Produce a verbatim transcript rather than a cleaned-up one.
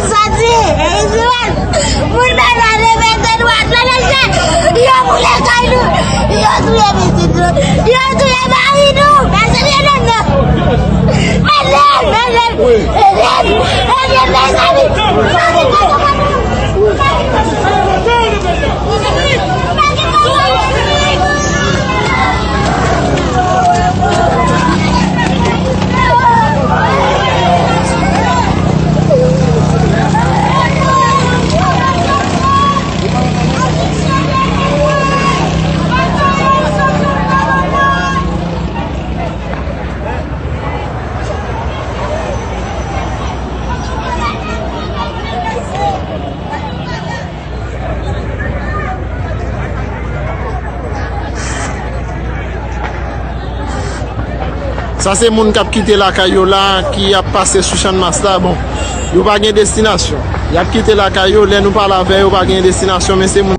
Sòti, e Izrayèl, moun nan nan remete nou atravèse, yo boule kay nou, yo touye pitit nou, yo touye mari nou, mèsi Bondye non. Ede m, ede m, ede m, ede m, mezanmi. Sa se moun k ap kite lakay yo la, ki ap pase sou Channmas la. Bon, yo pa gen destinasyon. Y ap kite lakay yo, lè nou pale avè yo, pa gen destinasyon, men se moun